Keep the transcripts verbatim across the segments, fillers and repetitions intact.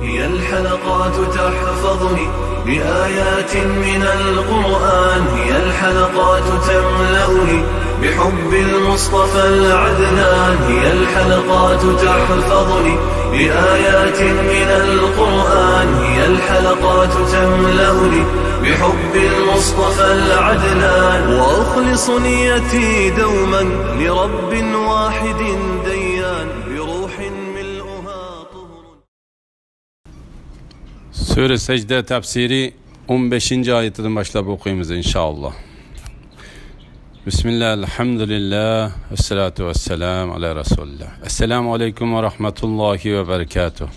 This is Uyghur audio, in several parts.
هي الحلقات تحفظني بآيات من القرآن، هي الحلقات تملأني بحب المصطفى العدنان، هي الحلقات تحفظني بآيات من القرآن، هي الحلقات تملأني بحب المصطفى العدنان، وأخلص نيتي دوما لرب واحد ديان، بروح ملؤها طهر. سۈرە سەجدە تەپسىرى ئون بەشىنچى ئايىتىدىن باشلاپ ئوقۇيمىز، ئىنشائاللا. بىسمىللا، ئەلھەمدۇلىللا، ۋەسسالاتۇ ۋەسسالامۇ ئەلا رەسۇلىللا. ئەسسالامۇ ئەلەيكۇم ۋە رەھمەتۇللاھى ۋە بەرىكاتۇھ.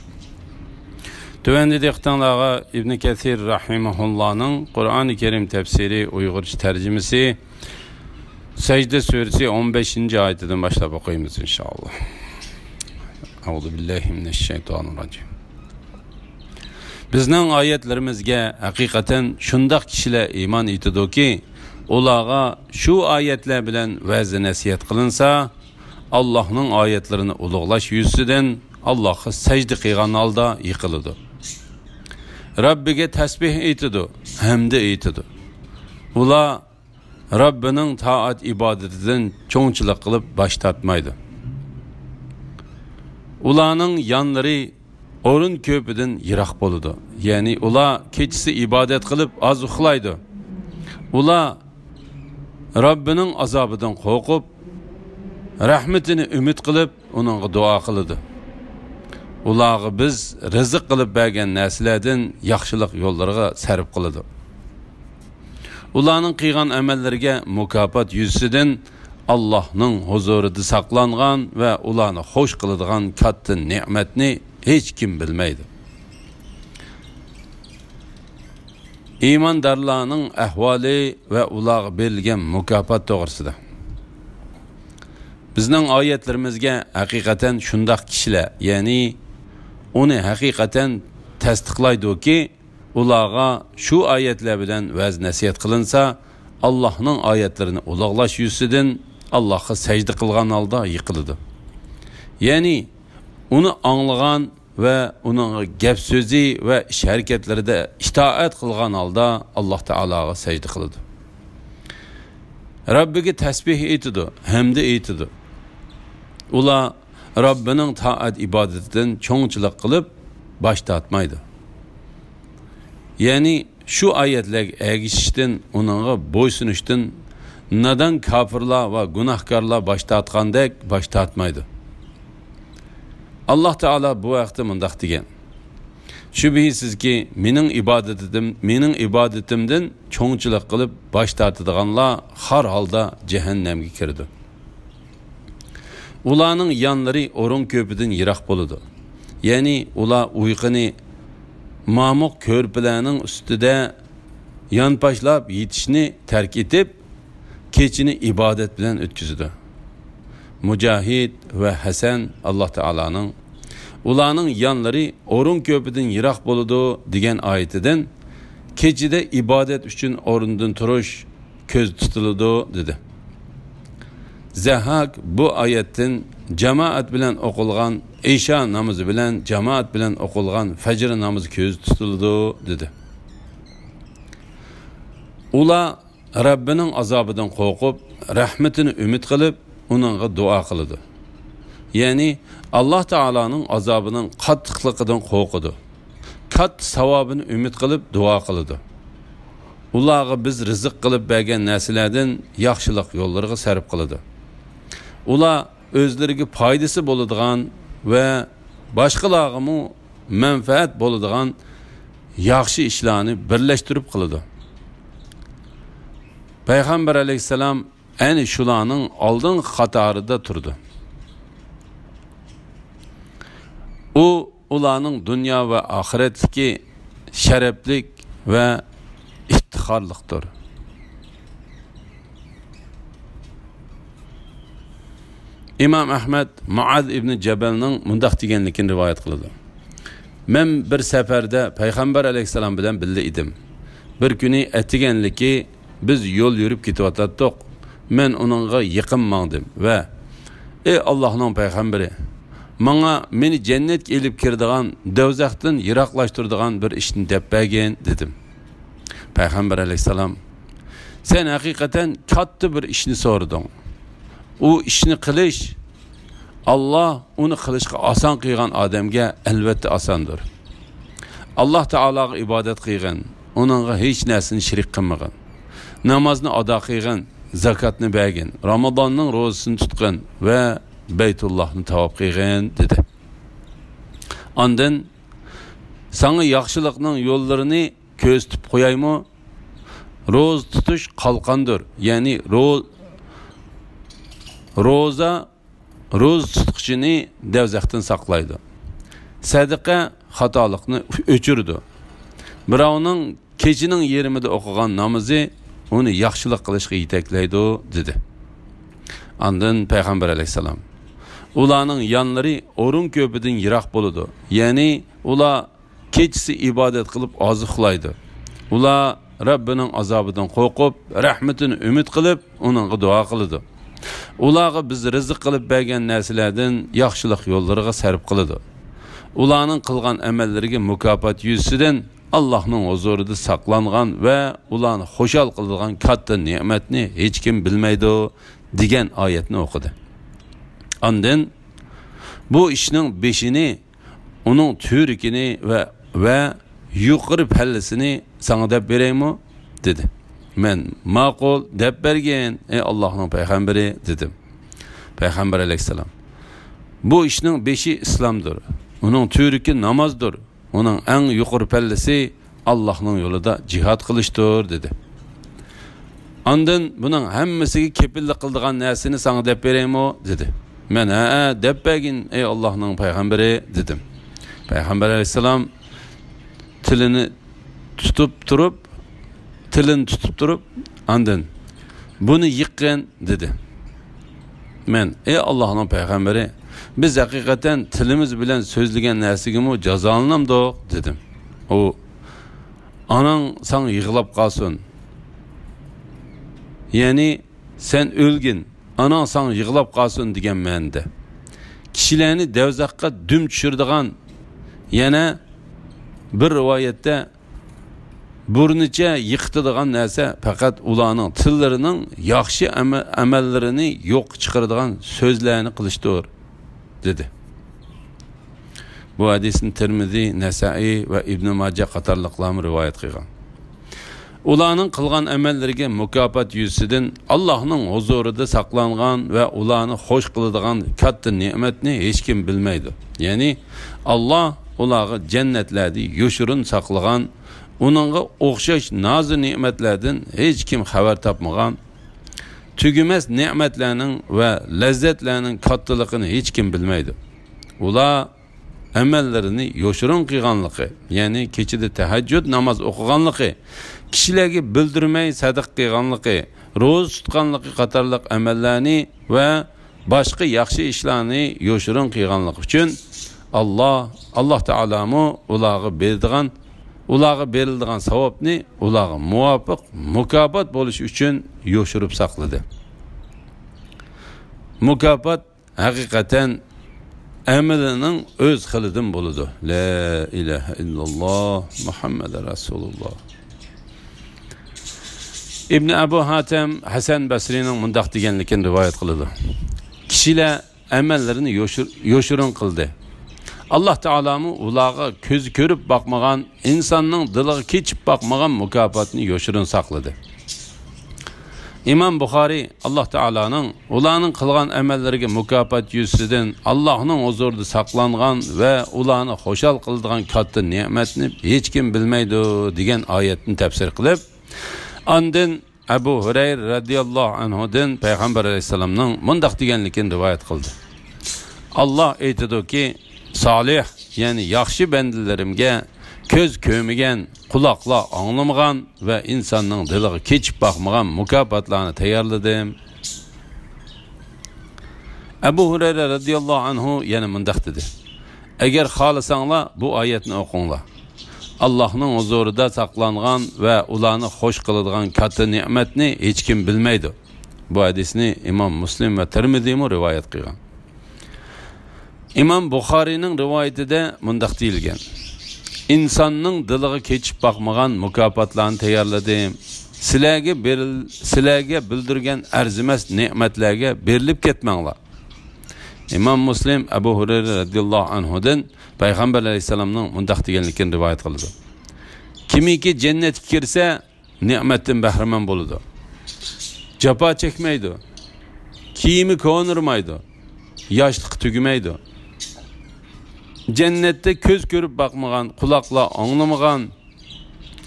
تۆۋەندە دىققىتىڭلارغا ئىبنى كەسىر رەھىمەھۇللانىڭ قۇرئانى كەرىم تەپسىرى ئۇيغۇرچە تەرجىمىسى، سەجدە سۈرىسى ئون بەشىنچى ئايىتىدىن باشلاپ ئوقۇيمىز، ئىنشائاللا. ئەئۇزۇ بىللاھى مىنەششەيتانىرراجىم. بىزنىڭ ئايەتلىرىمىزگە ھەقىقەتەن شۇنداق كىشىلەر ئىمان ئېيتىدۇكى، ئۇلارغا شۇ ئايەتلەر بىلەن ۋەز-نەسىھەت قىلىنسا، ئاللاھنىڭ ئايەتلىرىنى ئۇلۇغلاش يۈزىسىدىن ئاللاھقا سەجدە قىلغان ھالدا يىقىلىدۇ. رەببىگە تەسبىھ ئېيتىدۇ، ھەمدە ئېيتىدۇ. ئۇلار رەببىنىڭ تائەت ئىبادىتىدىن چوڭچىلىق قىلىپ باش تارتمايدۇ. ئۇلارنىڭ يانلىرى ئورۇن كۆپىدىن يىراق بولىدۇ. يەنى ئۇلار كېچىسى ئىبادەت قىلىپ ئاز ئۇخلايدۇ. ئۇلار رەببىنىڭ ئازابىدىن قورقۇپ، رەھمىتىنى ئۈمىد قىلىپ، ئۇنىڭغا دۇئا قىلىدۇ. ئۇلارغا بىز رىزىق قىلىپ بەرگەن نەرسىلەردىن ياخشىلىق يوللىرىغا سەرپ قىلىدۇ. ئۇلارنىڭ قىلغان ئەمەللىرىگە مۇكاپات يۈزىسىدىن ئاللاھنىڭ ھۇزۇرىدا ساقلانغان ۋە ئۇلارنى خوش قىلىدىغان كاتتا نېمەتنى ھېچكىم بىلمەيدۇ. ئىماندارلارنىڭ ئەھۋالى ۋە ئۇلارغا بېرىلگەن مۇكاپات توغرىسىدا. بىزنىڭ ئايەتلىرىمىزگە ھەقىقەتەن شۇنداق كىشىلەر، يەنى ئۇنى ھەقىقەتەن تەستىقلايدۇكى، ئۇلارغا شۇ ئايەتلەر بىلەن ۋەز-نەسىھەت قىلىنسا، ئاللاھنىڭ ئايەتلىرىنى ئۇلۇغلاش يۈزىسىدىن ئاللاھقا سەجدە قىلغان ھالدا يىقىلىدۇ. يەنى ئۇنى ئاڭلىغان ۋە ئۇنىڭغا گەپ سۆزى ۋە ئىش ھەرىكەتلىرىدە ئىتائەت قىلغان ھالدا ئاللاھ تائالاغا سەجدە قىلىدۇ. رەببىگە تەسبىھ ئېيتىدۇ، ھەمدە ئېيتىدۇ. ئۇلار رەببىنىڭ تائەت ئىبادىتىدىن چوڭچىلىق قىلىپ باش تارتمايدۇ. يەنى شۇ ئايەتلەرگە ئەگىشىشتىن، ئۇنىڭغا بويسۇنۇشتىن نادان كاپىرلار ۋە گۇناھكارلار باش تارتقاندەك باش تارتمايدۇ. ئاللاھ تائالا بۇ ھەقتە مۇنداق دېگەن: شۈبھىسىزكى، مېنىڭ ئىبادىتىم، مېنىڭ ئىبادىتىمدىن چوڭچىلىق قىلىپ باش تارتىدىغانلار خار ھالدا جەھەننەمگە كىرىدۇ. ئۇلارنىڭ يانلىرى ئورۇن كۆپىدىن يىراق بولىدۇ. يەنى ئۇلار ئۇيقۇنى مامۇق كۆرپىلەرنىڭ ئۈستىدە يانپاشلاپ يېتىشنى تەرك ئېتىپ، كېچىنى ئىبادەت بىلەن ئۆتكۈزىدۇ. مۇجاھىد ۋە ھەسەن ئاللاھ تائالانىڭ «ئۇلارنىڭ يانلىرى ئورۇن كۆپىدىن يىراق بولىدۇ» دېگەن ئايىتىدىن «كېچىدە ئىبادەت ئۈچۈن ئورۇندىن تۇرۇش كۆزدە تۇتۇلىدۇ» دېدى. زەھھاك بۇ ئايەتتىن «جامائەت بىلەن ئوقۇلغان ئىشا نامىزى بىلەن جامائەت بىلەن ئوقۇلغان فەجر نامىزى كۆزدە تۇتۇلىدۇ» دېدى. ئۇلار رەببىنىڭ ئازابىدىن قورقۇپ، رەھمىتىنى ئۈمىد قىلىپ، ئۇنىڭغا دۇئا قىلىدۇ. يەنى ئاللاھ تائالانىڭ ئازابىنىڭ قاتتىقلىقىدىن قورقىدۇ. كاتتا ساۋابىنى ئۈمىد قىلىپ دۇئا قىلىدۇ. ئۇلارغا بىز رىزىق قىلىپ بەرگەن نەرسىلەردىن ياخشىلىق يوللىرىغا سەرپ قىلىدۇ. ئۇلار ئۆزلىرىگە پايدىسى بولىدىغان ۋە باشقىلارغىمۇ مەنپەئەت بولىدىغان ياخشى ئىشلارنى بىرلەشتۈرۈپ قىلىدۇ. پەيغەمبەر ئەلەيھىسسالام ئەنە شۇلارنىڭ ئالدىنقى قاتارىدا تۇرىدۇ. ئۇ ئۇلارنىڭ دۇنيا ۋە ئاخىرەتتىكى شەرەپلىك ۋە ئىپتىخارلىقتۇر. ئىمام ئەھمەد مۇئاز ئىبنى جەبەلنىڭ مۇنداق دېگەنلىكىنى رىۋايەت قىلىدۇ: مەن بىر سەپەردە پەيغەمبەر ئەلەيھىسسالام بىلەن بىللە ئىدىم. بىر كۈنى ئەتىگەنلىكى بىز يول يۈرۈپ كېتىۋاتاتتۇق. مەن ئۇنىڭغا يېقىن ماڭدىم ۋە: «ئەي ئاللاھنىڭ پەيغەمبىرى، ماڭا مېنى جەننەتكە ئېلىپ كىرىدىغان، دوزاختىن يىراقلاشتۇرىدىغان بىر ئىشنى دەپ بەرگىن» دېدىم. پەيغەمبەر ئەلەيھىسسالام: «سەن ھەقىقەتەن كاتتا بىر ئىشنى سورىدىڭ. ئۇ ئىشنى قىلىش، ئاللا ئۇنى قىلىشقا ئاسان قىلغان ئادەمگە ئەلۋەتتە ئاساندۇر. ئاللا تائالاغا ئىبادەت قىلغىن، ئۇنىڭغا ھېچ نەرسىنى شېرىك قىلمىغىن. نامازنى ئادا قىلغىن، زاكاتنى بەرگىن، رامازاننىڭ روزىسىنى تۇتقىن ۋە بەيتۇللاھنى تاۋاپ قىلغىن» دېدى. ئاندىن: «ساڭا ياخشىلىقنىڭ يوللىرىنى كۆرسىتىپ قويايمۇ؟ روزا تۇتۇش قالقاندۇر، يەنى رو-، روزا روزا تۇتقۇچىنى دوزاختىن ساقلايدۇ. سەدىقە خاتالىقنى ئۆچۈرىدۇ. بىراۋنىڭ كېچىنىڭ يېرىمىدا ئوقۇغان نامىزى ئۇنى ياخشىلىق قىلىشقا يېتەكلەيدۇ» دېدى. ئاندىن پەيغەمبەر ئەلەيھىسسالام: «ئۇلارنىڭ يانلىرى ئورۇن كۆپىدىن يىراق بولىدۇ، يەنى ئۇلار كېچىسى ئىبادەت قىلىپ ئاز ئۇخلايدۇ. ئۇلار رەببىنىڭ ئازابىدىن قورقۇپ، رەھمىتىنى ئۈمىد قىلىپ، ئۇنىڭغا دۇئا قىلىدۇ. ئۇلارغا بىز رىزىق قىلىپ بەرگەن نەرسىلەردىن ياخشىلىق يوللىرىغا سەرپ قىلىدۇ. ئۇلارنىڭ قىلغان ئەمەللىرىگە مۇكاپات يۈزىسىدىن ئاللاھنىڭ ھۇزۇرىدا ساقلانغان ۋە ئۇلارنى خۇشال قىلىدىغان كاتتا نېمەتنى ھېچكىم بىلمەيدۇ» دېگەن ئايەتنى ئوقۇدى. ئاندىن: «بۇ ئىشنىڭ بېشىنى، ئۇنىڭ تۈۋرۈكىنى ۋە، ۋە يۇقىرى پەللىسىنى ساڭا دەپ بېرەيمۇ؟» دېدى. مەن: «ماقۇل، دەپ بەرگىن، ئەي ئاللاھنىڭ پەيغەمبىرى» دېدىم. پەيغەمبەر ئەلەيھىسسالام: «بۇ ئىشنىڭ بېشى ئىسلامدۇر، ئۇنىڭ تۈۋرۈكى نامازدۇر، ئۇنىڭ ئەڭ يۇقىرى پەللىسى ئاللاھنىڭ يولىدا جىھاد قىلىشتۇر» دېدى. ئاندىن: «بۇنىڭ ھەممىسىگە كېپىللىك قىلىدىغان نەرسىنى ساڭا دەپ بېرەيمۇ؟» دېدى. مەن: «ھەئە، دەپ بەرگىن، ئەي ئاللاھنىڭ پەيغەمبىرى» دېدىم. پەيغەمبەر ئەلەيھىسسالام تىلىنى تۇتۇپ تۇرۇپ، تىلىنى تۇتۇپ تۇرۇپ، ئاندىن: «بۇنى يىققىن» دېدى. مەن: «ئەي ئاللاھنىڭ پەيغەمبىرى، بىز ھەقىقەتەن تىلىمىز بىلەن سۆزلىگەن نەرسىگىمۇ جازالىنامدۇق؟» دېدىم. ئۇ: «ئاناڭ ساڭا يىغلاپ قالسۇن، يەنى سەن ئۆلگىن، ئاناڭ ساڭا يىغلاپ قالسۇن» دېگەن مەنىدە. كىشىلەرنى دوزاخقا دۈم چۈشۈرىدىغان، يەنە بىر رىۋايەتتە بۇرنىچە يىقىتىدىغان نەرسە پەقەت ئۇلارنىڭ تىللىرىنىڭ ياخشى ئەمە-، ئەمەللىرىنى يوققا چىقىرىدىغان سۆزلەرنى قىلىشتۇر، دېدى. بۇ ھەدىسنى تىرمىزى، نەسائىي ۋە ئىبنى ماجە قاتارلىقلارمۇ رىۋايەت قىلغان. ئۇلارنىڭ قىلغان ئەمەللىرىگە مۇكاپات يۈزىسىدىن ئاللاھنىڭ ھۇزۇرىدا ساقلانغان ۋە ئۇلارنى خوش قىلىدىغان كاتتا نېمەتنى ھېچكىم بىلمەيدۇ. يەنى ئاللاھ ئۇلارغا جەننەتلەردە يوشۇرۇن ساقلىغان، ئۇنىڭغا ئوخشاش نازۇ نېمەتلەردىن ھېچكىم خەۋەر تاپمىغان، تۈگىمەس نېمەتلەرنىڭ ۋە لەززەتلەرنىڭ كاتتىلىقىنى ھېچكىم بىلمەيدۇ. ئۇلار ئەمەللىرىنى يوشۇرۇن قىلغانلىقى، يەنى كېچىدە تەھەججۇد ناماز ئوقۇغانلىقى، كىشىلەرگە بىلدۈرمەي سەدىقە قىلغانلىقى، روزا تۇتقانلىقى قاتارلىق ئەمەللەرنى ۋە باشقا ياخشى ئىشلارنى يوشۇرۇن قىلغانلىقى ئۈچۈن، ئاللاھ، ئاللاھ تائالامۇ ئۇلارغا بېرىدىغان، ئۇلارغا بېرىلىدىغان ساۋابنى ئۇلارغا مۇۋاپىق مۇكاپات بولۇشى ئۈچۈن يوشۇرۇپ ساقلىدى. مۇكاپات ھەقىقەتەن ئەمىلىنىڭ ئۆز خىلىدىن بولىدۇ. لا ئىلاھە ئىللاللاھ، مۇھەممەد رەسۇلۇللاھ. ئىبنى ئەبۇ ھاتەم ھەسەن بەسرىنىڭ مۇنداق دېگەنلىكىنى رىۋايەت قىلىدۇ: كىشىلەر ئەمەللىرىنى يوشۇر-، يوشۇرۇن قىلدى. ئاللاھ تائالامۇ ئۇلارغا كۆزى كۆرۈپ باقمىغان، ئىنساننىڭ دىلىغا كېچىپ باقمىغان مۇكاپاتنى يوشۇرۇن ساقلىدى. ئىمام بۇخارىي، ئاللاھ تائالانىڭ ئۇلارنىڭ قىلغان ئەمەللىرىگە مۇكاپات يۈزىسىدىن ئاللاھنىڭ ھۇزۇرىدا ساقلانغان ۋە ئۇلارنى خۇشال قىلىدىغان كاتتا نېمەتنى ھېچكىم بىلمەيدۇ دېگەن ئايەتنى تەپسىر قىلىپ، ئاندىن ئەبۇ ھۇرەيرە رەزىياللاھۇ ئەنھۇدىن پەيغەمبەر ئەلەيھىسسالامنىڭ مۇنداق دېگەنلىكىنى رىۋايەت قىلدى: ئاللاھ ئېيتىدۇكى، سالىھ، يەنى ياخشى بەندىلىرىمگە كۆز كۆرمىگەن، قۇلاقلار ئاڭلىمىغان ۋە ئىنساننىڭ دىلىغا كېچىپ باقمىغان مۇكاپاتلارنى تەييارلىدىم. ئەبۇ ھۇرەيرە رەزىياللاھۇ ئەنھۇ يەنە مۇنداق دېدى: ئەگەر خالىساڭلار، بۇ ئايەتنى ئوقۇڭلار. ئاللاھنىڭ ھۇزۇرىدا ساقلانغان ۋە ئۇلارنى خوش قىلىدىغان كاتتا نېمەتنى ھېچكىم بىلمەيدۇ. بۇ ھەدىسنى ئىمام مۇسلىم ۋە تىرمىزىمۇ رىۋايەت قىلغان. ئىمام بۇخارىينىڭ رىۋايىتىدە مۇنداق دېيىلگەن: «ئىنساننىڭ دىلىغا كېچىپ باقمىغان مۇكاپاتلارنى تەييارلىدىم. سىلەرگە بېرىل-، سىلەرگە بىلدۈرگەن ئەرزىمەس نېمەتلەرگە بېرىلىپ كەتمەڭلار.» ئىمام مۇسلىم ئەبۇ ھۇرەيرە رەزىياللاھۇ ئەنھۇدىن پەيغەمبەر ئەلەيھىسسالامنىڭ مۇنداق دېگەنلىكىنى رىۋايەت قىلىدۇ: «كىمكى جەننەتكە كىرسە، نېمەتتىن بەھرىمەن بولىدۇ. جاپا چەكمەيدۇ. كىيىمى كونىرىمايدۇ. ياشلىقى تۈگىمەيدۇ. جەننەتتە كۆز كۆرۈپ باقمىغان، قۇلاقلار ئاڭلىمىغان،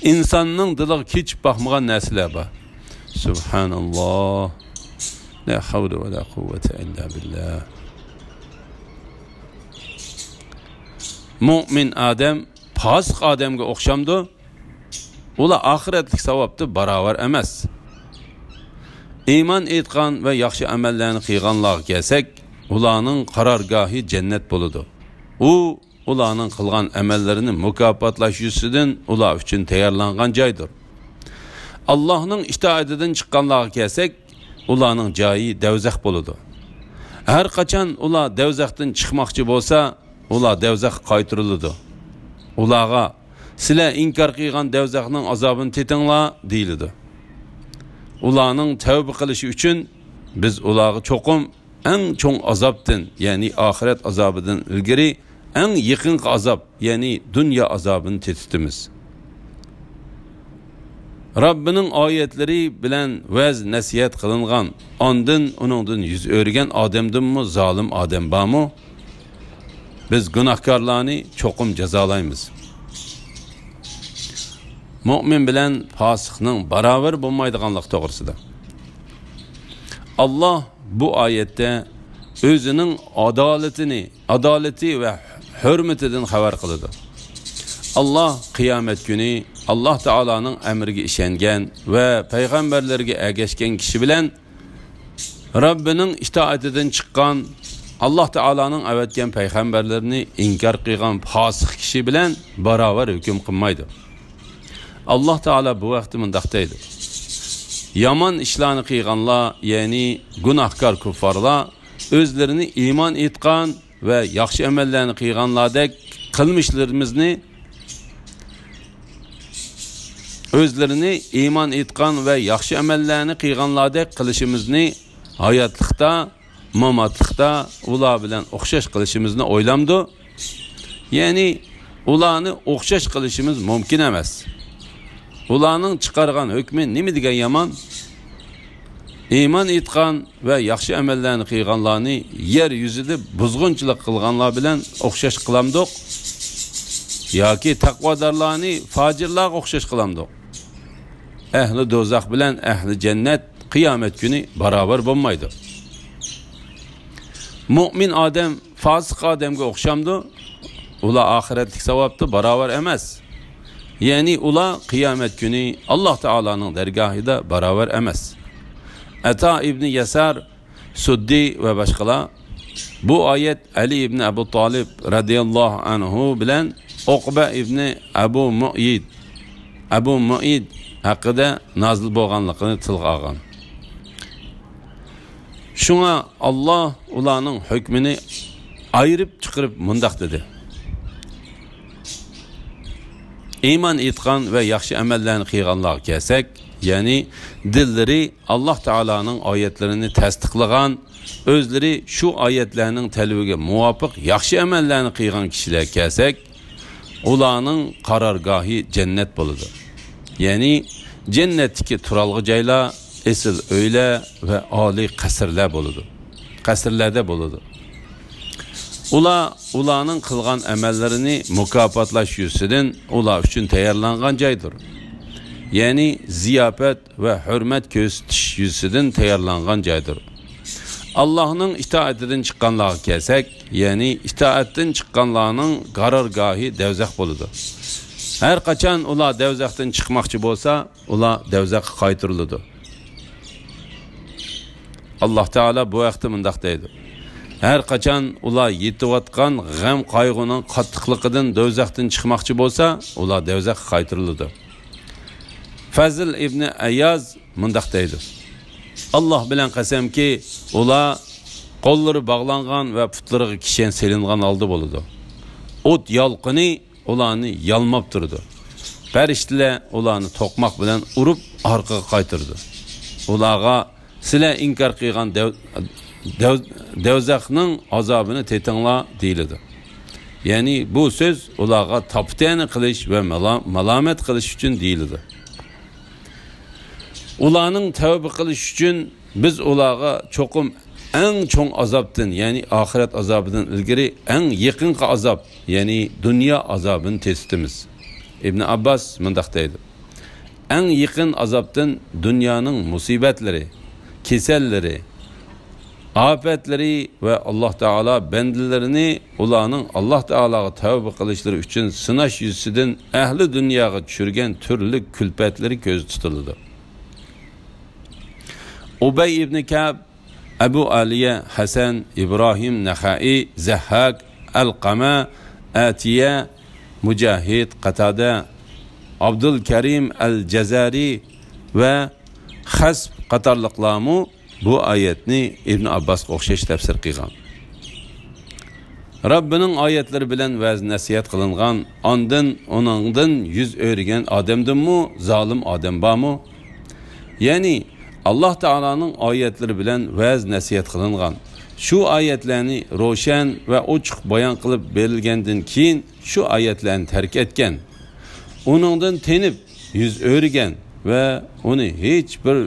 ئىنساننىڭ دىلىغا كېچىپ باقمىغان نەرسىلەر بار.» سۇبھاناللاھ. لا ھەۋلە ۋە لا قۇۋۋەتە ئىللا بىللاھ. مۆمىن ئادەم پاسىق ئادەمگە ئوخشامدۇ؟ ئۇلار ئاخىرەتلىك ساۋابتا باراۋەر ئەمەس. ئىمان ئېيتقان ۋە ياخشى ئەمەللەرنى قىلغانلارغا كەلسەك، ئۇلارنىڭ قارارگاھى جەننەت بولىدۇ. ئۇ ئۇلارنىڭ قىلغان ئەمەللىرىنى مۇكاپاتلاش يۈزىسىدىن ئۇلار ئۈچۈن تەييارلانغان جايدۇر. ئاللاھنىڭ ئىتائىتىدىن چىققانلارغا كەلسەك، ئۇلارنىڭ جايى دەۋزەخ بولىدۇ. ھەر قاچان ئۇلار دەۋزەختىن چىقماقچى بولسا، ئۇلار دەۋزەخكە قايتۇرۇلىدۇ. ئۇلارغا، «سىلەر ئىنكار قىلغان دەۋزەخنىڭ ئازابىنى تېتىڭلار» دېيىلىدۇ. ئۇلارنىڭ تەۋبە قىلىشى ئۈچۈن بىز ئۇلارغا چوقۇم ئەڭ چوڭ ئازابتىن، يەنى ئاخىرەت ئازابىدىن ئىلگىرى ئەڭ يېقىنقى ئازاب، يەنى دۇنيا ئازابىنى تېتىتىمىز. رەببىنىڭ ئايەتلىرى بىلەن ۋەز نەسىھەت قىلىنغان، ئاندىن ئۇنىڭدىن يۈز ئۆرۈگەن ئادەمدىنمۇ زالىم ئادەم بارمۇ؟ بىز گۇناھكارلارنى چوقۇم جازالايمىز. مۆمىن بىلەن پاسىقنىڭ باراۋەر بولمايدىغانلىقى توغرىسىدا. ئاللاھ بۇ ئايەتتە ئۆزىنىڭ ئادالىتىنى، ئادالىتى ۋە ھۆرمىتىدىن خەۋەر قىلىدۇ. ئاللاھ قىيامەت كۈنى ئاللاھ تائالانىڭ ئەمرىگە ئىشەنگەن ۋە پەيغەمبەرلىرىگە ئەگەشكەن كىشى بىلەن رەببىنىڭ ئىتائىتىدىن چىققان، ئاللاھ تائالانىڭ ئەۋەتكەن پەيغەمبەرلىرىنى ئىنكار قىلغان پاسىق كىشى بىلەن باراۋەر ھۆكۈم قىلمايدۇ. ئاللاھ تائالا بۇ ھەقتە مۇنداق دەيدۇ: «يامان ئىشلارنى قىلغانلار، يەنى گۇناھكار كۇففارلار ئۆزلىرىنى ئىمان ئېيتقان ۋە ياخشى ئەمەللەرنى قىلغانلاردەك قىلمىشلىرىمىزنى، ئۆزلىرىنى ئىمان ئېيتقان ۋە ياخشى ئەمەللەرنى قىلغانلاردەك قىلىشىمىزنى ھاياتلىقتا، ماماتلىقتا ئۇلار بىلەن ئوخشاش قىلىشىمىزنى ئويلامدۇ؟» يەنى ئۇلارنى ئوخشاش قىلىشىمىز مۇمكىن ئەمەس. ئۇلارنىڭ چىقارغان ھۆكمى نېمە دېگەن يامان؟ ئىمان ئېيتقان ۋە ياخشى ئەمەللەرنى قىلغانلارنى يەر يۈزىدە بۇزغۇنچىلىق قىلغانلار بىلەن ئوخشاش قىلامدۇق؟ ياكى تەقۋادارلارنى پاجىرلارغا ئوخشاش قىلامدۇق؟ ئەھلى دوزاخ بىلەن ئەھلى جەننەت قىيامەت كۈنى باراۋەر بولمايدۇ. مۆمىن ئادەم فاسىق ئادەمگە ئوخشامدۇ؟ ئۇلار ئاخىرەتلىك ساۋابتا باراۋەر ئەمەس. يەنى ئۇلار قىيامەت كۈنى ئاللاھ تائالانىڭ دەرگاھىدا باراۋەر ئەمەس. ئەتا ئىبنى يەسار، سۇددى ۋە باشقىلار بۇ ئايەت ئەلى ئىبنى ئەبۇ تالىب رەزىياللاھۇ ئەنھۇ بىلەن ئۇقبە ئىبنى ئەبۇ مۇئيىد، ئەبۇ مۇئيىد ھەققىدە نازىل بولغانلىقىنى تىلغا ئالغان. شۇڭا ئاللاھ ئۇلارنىڭ ھۆكمىنى ئايرىپ چىقىرىپ مۇنداق دېدى: ئىمان ئېيتقان ۋە ياخشى ئەمەللەرنى قىلغانلارغا كەلسەك، يەنى دىللىرى ئاللاھ تائالانىڭ ئايەتلىرىنى تەستىقلىغان، ئۆزلىرى شۇ ئايەتلەرنىڭ تەلىپىگە مۇۋاپىق ياخشى ئەمەللەرنى قىلغان كىشىلەرگە كەلسەك، ئۇلارنىڭ قارارگاھى جەننەت بولىدۇ. يەنى جەننەتتىكى تۇرالغۇ جايلار، ئېسىل ئۆيلەر ۋە ئالىي قەسىرلەر بولىدۇ. قەسىرلەردە بولىدۇ. ئۇلار ئۇلارنىڭ قىلغان ئەمەللىرىنى مۇكاپاتلاش يۈزىسىدىن ئۇلار ئۈچۈن تەييارلانغان جايدۇر. يەنى زىياپەت ۋە ھۆرمەت كۆرسىتىش يۈزىسىدىن تەييارلانغان جايدۇر. ئاللاھنىڭ ئىتائىتىدىن چىققانلارغا كەلسەك، يەنى ئىتائەتتىن چىققانلارنىڭ قارارگاھى دەۋزەخ بولىدۇ. ھەر قاچان ئۇلار دەۋزەختىن چىقماقچى بولسا، ئۇلار دەۋزەخكە قايتۇرۇلىدۇ. ئاللاھ تائالا بۇ ھەقتە مۇنداق دەيدۇ: ھەر قاچان ئۇلار يېتىۋاتقان غەم-قايغۇنىڭ قاتتىقلىقىدىن دەۋزەختىن چىقماقچى بولسا، ئۇلار دەۋزەخكە قايتۇرۇلىدۇ. فەزل ئىبنى ئەيياز مۇنداق دەيدۇ: ئاللاھ بىلەن قەسەمكى، ئۇلار قوللىرى باغلانغان ۋە پۇتلىرىغا كىشەن سېلىنغان ھالدا بولىدۇ. ئوت يالقۇنى ئۇلارنى يالماپ تۇرىدۇ. پەرىشتىلەر ئۇلارنى توقماق بىلەن ئۇرۇپ ئارقىغا قايتۇرىدۇ. ئۇلارغا، «سىلەر ئىنكار قىلغان دەۋ-، دەۋ-، دەۋزەخنىڭ ئازابىنى تېتىڭلار» دېيىلىدۇ. يەنى بۇ سۆز ئۇلارغا تاپا-تەنە قىلىش ۋە مالا-، مالامەت قىلىش ئۈچۈن دېيىلىدۇ. ئۇلارنىڭ تەۋبە قىلىش ئۈچۈن بىز ئۇلارغا چوقۇم ئەڭ چوڭ ئازابتىن، يەنى ئاخىرەت ئازابىدىن ئىلگىرى ئەڭ يېقىنقى ئازاب، يەنى دۇنيا ئازابىنى تېتىتىمىز. ئىبن ئابباس مۇنداق دەيدۇ: «ئەڭ يېقىن ئازابتىن دۇنيانىڭ مۇسىبەتلىرى، كېسەللىرى، ئاپەتلىرى ۋە ئاللاھ تائالا بەندىلىرىنى ئۇلارنىڭ ئاللاھ تائالاغا تەۋبە قىلىشلىرى ئۈچۈن سىناش يۈزىسىدىن ئەھلى دۇنياغا چۈشۈرگەن تۈرلۈك كۈلپەتلىرى كۆزدە تۇتۇلىدۇ.» ئۇبەي ئىبنى كەئب، ئەبۇ ئالىيە، ھەسەن، ئىبراھىم نەخەئى، زەھھاك، ئەلقەمە، ئەتىيە، مۇجاھىد، قاتادە، ئابدۇل كەرىم ئەل جەزەرى ۋە خەسپ قاتارلىقلارمۇ بۇ ئايەتنى ئىبن ئابباسقا ئوخشاش تەپسىر قىلغان. رەببىنىڭ ئايەتلىرى بىلەن ۋەز نەسىھەت قىلىنغان، ئاندىن ئۇنىڭدىن يۈز ئۆرۈگەن ئادەمدىنمۇ زالىم ئادەم بارمۇ؟ يەنى ئاللاھ تائالانىڭ ئايەتلىرى بىلەن ۋەز نەسىھەت قىلىنغان، شۇ ئايەتلەرنى روشەن ۋە ئوچۇق بايان قىلىپ بېرىلگەندىن كېيىن شۇ ئايەتلەرنى تەرك ئەتكەن، ئۇنىڭدىن تېنىپ يۈز ئۆرۈگەن ۋە ئۇنى ھېچبىر،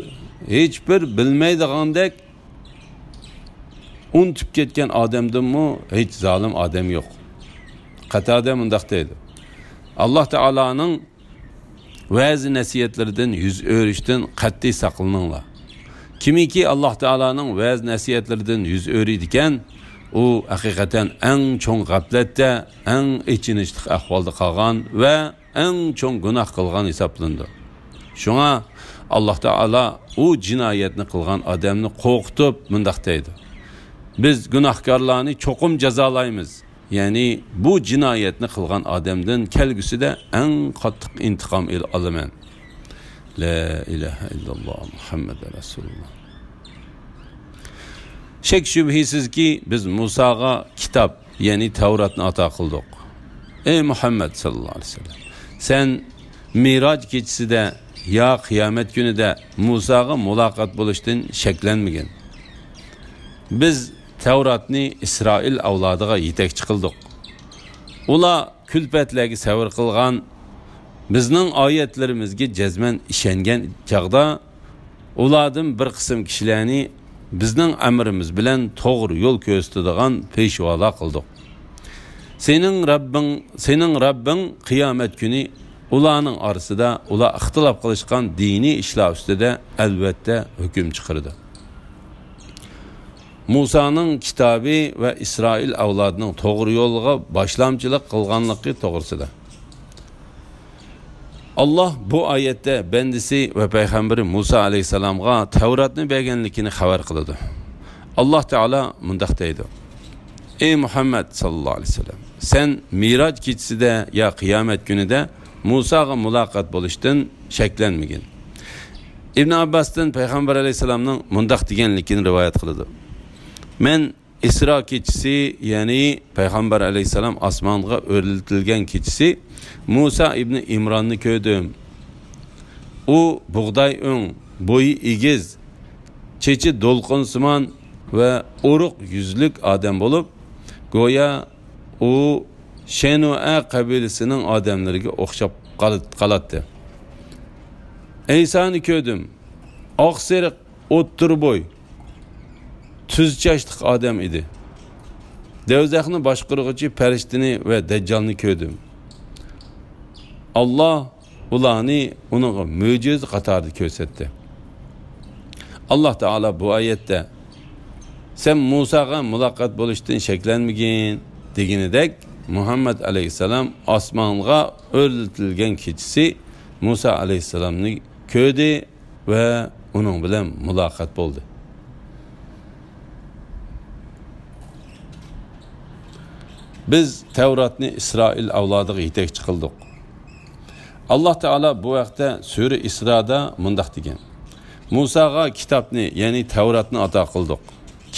ھېچبىر بىلمەيدىغاندەك ئۇنتۇپ كەتكەن ئادەمدىنمۇ ھېچ زالىم ئادەم يوق. قاتادە مۇنداق دەيدۇ: ئاللاھ تائالانىڭ ۋەز نەسىھەتلىرىدىن يۈز ئۆرۈشتىن قەتئىي ساقلىنىڭلار. كىمكى ئاللاھ تائالانىڭ ۋەز نەسىھەتلىرىدىن يۈز ئۆرۈيدىكەن، ئۇ ھەقىقەتەن ئەڭ چوڭ غەپلەتتە، ئەڭ ئېچىنىشلىق ئەھۋالدا قالغان ۋە ئەڭ چوڭ گۇناھ قىلغان ھېسابلىنىدۇ. شۇڭا ئاللاھ تائالا ئۇ جىنايەتنى قىلغان ئادەمنى قورقۇتۇپ مۇنداق دەيدۇ: «بىز گۇناھكارلارنى چوقۇم جازالايمىز.» يەنى بۇ جىنايەتنى قىلغان ئادەمدىن كەلگۈسىدە ئەڭ قاتتىق ئىنتىقام ئېل-، ئالىمەن. لا ئىلاھە ئىللاللا مۇھەممەد رەسۇلۇللا. شەك-شۈبھىسىزكى، بىز مۇساغا كىتاب، يەنى تەۋراتنى ئاتا قىلدۇق. ئەي مۇھەممەد ساللاللاھۇ ئەلەيھى ۋەسەللەم، سەن مىراج كېچىسىدە يا قىيامەت كۈنىدە مۇساغا مۇلاقات بولۇشتىن شەكلەنمىگىن. بىز تەۋراتنى ئىسرائىل ئەۋلادىغا يېتەكچى قىلدۇق. ئۇلار كۈلپەتلەرگە سەۋر قىلغان، بىزنىڭ ئايەتلىرىمىزگە جەزمەن ئىشەنگەن چاغدا، ئۇلاردىن بىر قىسىم كىشىلەرنى بىزنىڭ ئەمرىمىز بىلەن توغرا يول كۆرسىتىدىغان پېشۋالار قىلدۇق. سېنىڭ رەببىڭ، سېنىڭ رەببىڭ قىيامەت كۈنى ئۇلارنىڭ ئارىسىدا ئۇلار ئىختىلاپ قىلىشقان دىنىي ئىشلار ئۈستىدە ئەلۋەتتە ھۆكۈم چىقىرىدۇ. مۇسانىڭ كىتابى ۋە ئىسرائىل ئەۋلادىنىڭ توغرا يولغا باشلامچىلىق قىلغانلىقى توغرىسىدا. ئاللاھ بۇ ئايەتتە بەندىسى ۋە پەيغەمبىرى مۇسا ئەلەيھىسسالامغا تەۋراتنى بەرگەنلىكىنى خەۋەر قىلىدۇ. ئاللاھ تائالا مۇنداق دەيدۇ: ئەي مۇھەممەد ساللاللاھۇ ئەلەيھى ۋەسەللەم، سەن مىراج كېچىسىدە يا قىيامەت كۈنىدە مۇساغا مۇلاقات بولۇشتىن شەكلەنمىگىن. ئىبن ئابباستىن پەيغەمبەر ئەلەيھىسسالامنىڭ مۇنداق دېگەنلىكىنى رىۋايەت قىلىدۇ: مەن ئىسرا كېچىسى، يەنى پەيغەمبەر ئەلەيھىسسالام ئاسمانغا ئۆرلىتىلگەن كېچىسى مۇسا ئىبنى ئىمراننى كۆردۈم. ئۇ بۇغداي ئۆڭ، بويى ئېگىز، چېچى دولقۇنسىمان ۋە ئورۇق يۈزلۈك ئادەم بولۇپ، گويا ئۇ شەنۇئە قەبىلىسىنىڭ ئادەملىرىگە ئوخشاپ قال-، قالاتتى. ئەيسانى كۆردۈم. ئاقسېرىق، ئوتتۇرا بوي، تۈز چاچلىق ئادەم ئىدى. دەۋزەخنى باشقۇرغۇچى پەرىشتىنى ۋە دەججالنى كۆردۈم. ئاللاھ ئۇلارنى ئۇنىڭغا مۆجىزە قاتارىدا كۆرسەتتى. ئاللاھ تائالا بۇ ئايەتتە، سەن مۇساغا مۇلاقات بولۇشتىن شەكلەنمىگىن دېگىنىدەك، مۇھەممەد ئەلەيھىسسالام ئاسمانغا ئۆرلىتىلگەن كېچىسى مۇسا ئەلەيھىسسالامنى كۆردى ۋە ئۇنىڭ بىلەن مۇلاقات بولدى. بىز تەۋراتنى ئىسرائىل ئەۋلادىغا يېتەكچى قىلدۇق. ئاللاھ تائالا بۇ ھەقتە سۈرە ئىسرادا مۇنداق دېگەن: مۇساغا كىتابنى، يەنى تەۋراتنى ئاتا قىلدۇق.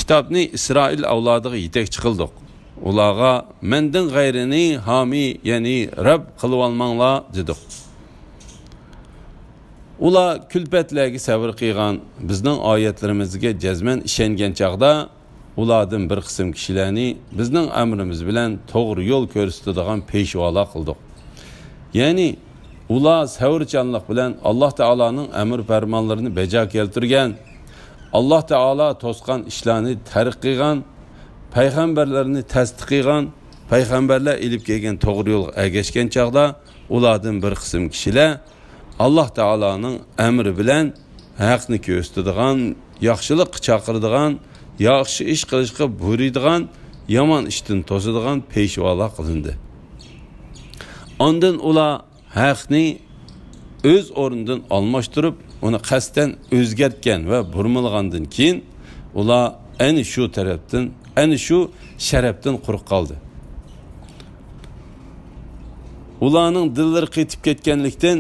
كىتابنى ئىسرائىل ئەۋلادىغا يېتەكچى قىلدۇق. ئۇلارغا مەندىن غەيرىنى ھامىي، يەنى رەب قىلىۋالماڭلار دېدۇق. ئۇلار كۈلپەتلەرگە سەۋر قىلغان، بىزنىڭ ئايەتلىرىمىزگە جەزمەن ئىشەنگەن چاغدا، ئۇلاردىن بىر قىسىم كىشىلەرنى بىزنىڭ ئەمرىمىز بىلەن توغرا يول كۆرسىتىدىغان پېشۋالار قىلدۇق. يەنى ئۇلار سەۋرچانلىق بىلەن ئاللاھ تائالانىڭ ئەمر پەرمانلىرىنى بەجا كەلتۈرگەن، ئاللاھ تائالا توسقان ئىشلارنى تەرك قىلغان، پەيغەمبەرلەرنى تەستىق قىلغان، پەيغەمبەرلەر ئېلىپ كەلگەن توغرا يولغا ئەگەشكەن چاغدا، ئۇلاردىن بىر قىسىم كىشىلەر ئاللاھ تائالانىڭ ئەمرى بىلەن ھەقنى كۆرسىتىدىغان، ياخشىلىققا چاقىرىدىغان، ياخشى ئىش قىلىشقا بۇيرۇيدىغان، يامان ئىشتىن توسىدىغان پېشۋالار قىلىندى. ئاندىن ئۇلار ھەقنى ئۆز ئورنىدىن ئالماشتۇرۇپ، ئۇنى قەستەن ئۆزگەرتكەن ۋە بۇرمىلىغاندىن كېيىن، ئۇلار ئەنە شۇ تەرەپتىن، ئەنە شۇ شەرەپتىن قۇرۇق قالدى. ئۇلارنىڭ دىللىرى قېتىپ كەتكەنلىكتىن،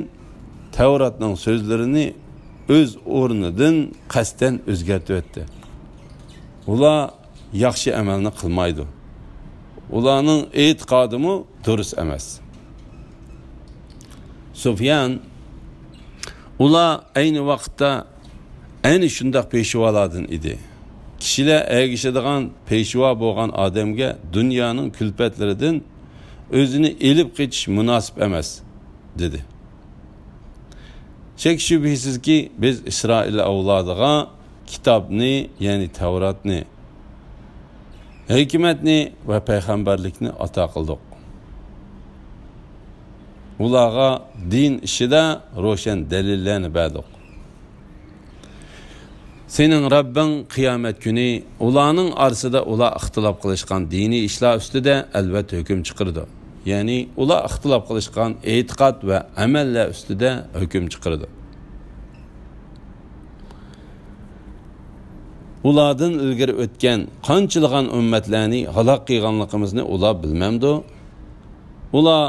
تەۋراتنىڭ سۆزلىرىنى ئۆز ئورنىدىن قەستەن ئۆزگەرتىۋەتتى. ئۇلار ياخشى ئەمەلنى قىلمايدۇ. ئۇلارنىڭ ئېتىقادىمۇ دۇرۇس ئەمەس. سۇفيان، ئۇلار ئەينى ۋاقىتتا ئەنە شۇنداق پېشۋالاردىن ئىدى. كىشىلەر ئەگىشىدىغان پېشۋا بولغان ئادەمگە دۇنيانىڭ كۈلپەتلىرىدىن ئۆزىنى ئېلىپ قېچىش مۇناسىپ ئەمەس، دېدى. شەك-شۈبھىسىزكى، بىز ئىسرائىل ئەۋلادىغا كىتابنى، يەنى تەۋراتنى، ھېكمەتنى ۋە پەيغەمبەرلىكنى ئاتا قىلدۇق. ئۇلارغا دىن ئىشىدا روشەن دەلىللەرنى بەردۇق. سېنىڭ رەببىڭ قىيامەت كۈنى ئۇلارنىڭ ئارىسىدا ئۇلار ئىختىلاپ قىلىشقان دىنىي ئىشلار ئۈستىدە ئەلۋەتتە ھۆكۈم چىقىرىدۇ. يەنى ئۇلار ئىختىلاپ قىلىشقان ئېتىقاد ۋە ئەمەللەر ئۈستىدە ھۆكۈم چىقىرىدۇ. ئۇلاردىن ئىلگىرى ئۆتكەن قانچىلىغان ئۈممەتلەرنى ھالاك قىلغانلىقىمىزنى ئۇلار بىلمەمدۇ؟ ئۇلار،